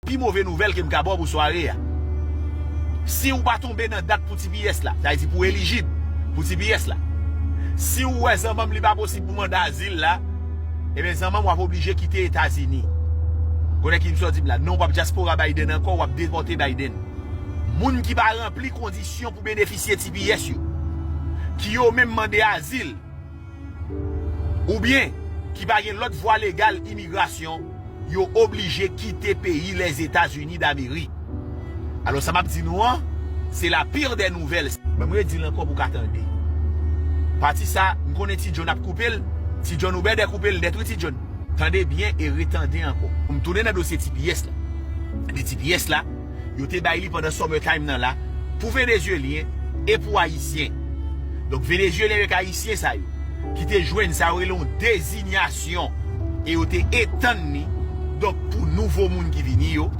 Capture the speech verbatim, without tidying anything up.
Pi move nouvèl ke m ka ba w pou sware a. Si w pa tonbe nan dat pou T P S la, sa vle di pou elijib pou T P S la, si w wè zanmanm li pa posib pou manda azil la, ebyen zanmanm w ap oblije kite Etazini. Konnen ki m sot di m la, non, w ap dyaspora Biden ankò, w ap depòte Biden. Moun ki pa ranpli kondisyon pou benefisye T P S yo, ki yo menm mande azil, oubyen ki pa gen lòt vwa legal imigrasyon, yo oblije kite peyi Lèzetazini Damerik. Alò, sa m ap di nou an, se la pire des nouvelles. Ban m redi l ankò pou w ka tande. Pati sa, m konnen Ti John ap koupe l. Ti John, ou bèdè koupe l nèt, wi, Ti John. Tande byen e retande ankò. Pou m tounen nan dosye T P S la. Ebyen, T P S la, yo te bay li pandan summer time nan la, pou Venezyelyen e pou Ayisyen. Donk, Venezyelyen avèk Ayisyen sa yo, ki te jwenn sa yo rele yon dezinyasyon, e yo te etann li, donk, pou nouvo moun ki vini yo,